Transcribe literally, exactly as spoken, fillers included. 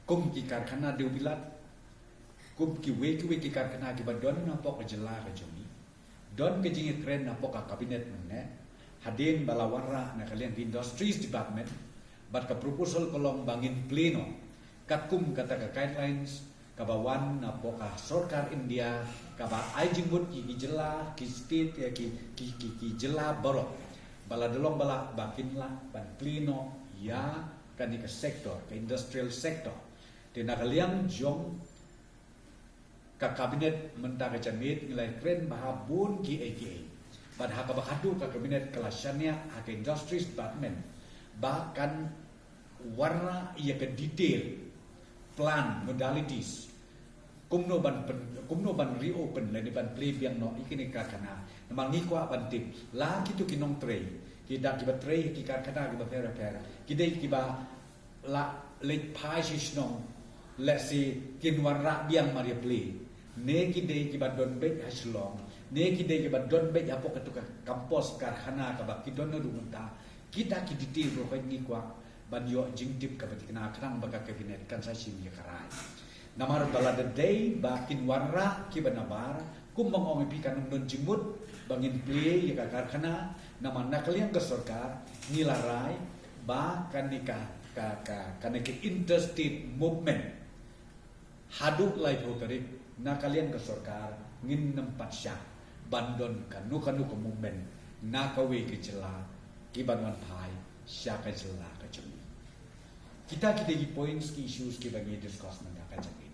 Kum ki karkhana dewbilat, kum kiwei kiwei ki karkhana kiba don napoh ka jylla ka jong ngi, don ka jingïakren napoh ka kabinet mynne, hadien ba la wanrah na ka liang ka Industries Department, bad ka proposal ka long ba ngin plie noh katkum kata ka guidelines kaba wan napoh ka sorkar India, kaba ai jingmut ïa ki jylla, ki state, ïa ki, ki, ki, ki jylla baroh, ba la da long ba lah, ba kin lah ban plie noh ïa kane ka sector, ka industrial sector. Te na ka liang jong ka kabinet mynta ka janmiet ngi la ïakren bha bun kiei kiei. Bad ha kaba khatduh ka kabinet ka la shaniah ha ka Industries Department ba kan wanrah ïa ka detail plan, modalities, kumno ban pyn-, kumno ban reopen lane ban plie biang noh ïa kine ki karkhana. Namar ngi kwah ban tip la kito ki nongtrei, ki da kiba trei ki karkhana kiba pher pher, ki dei kiba la leit phai sha shnong, lehse kin wanrah biang mar ïa plie, ne ki dei kiba don beit ha Shillong, ne ki dei kiba don beit hapoh katu ka campus karkhana kaba ki don naduh mynta. Kita ki detail baroh ngi kwah ban ïoh jingtip kaba thikna khnang ba ka kabinet kan sa shim ïa ka rai. Namar ba lada dei ba kin wanrah kiba nabar, kumba nga ong ïa phi, kan ym don jingmut ba ngin plie ïa ka karkhana. Namar na ka liang ka sorkar ngi la rai ba kane ka, ka, ka, kane ka interstate movement haduh laiphew tarik, na ka liang ka sorkar ngin nym pat shah ban don kano kano ka movement na kawei ka jylla ki ban wan phai sha ka jylla ka jong ngi. Kita ki dei ki points, ki issues kiba ngi discuss mynta ka jong ngi.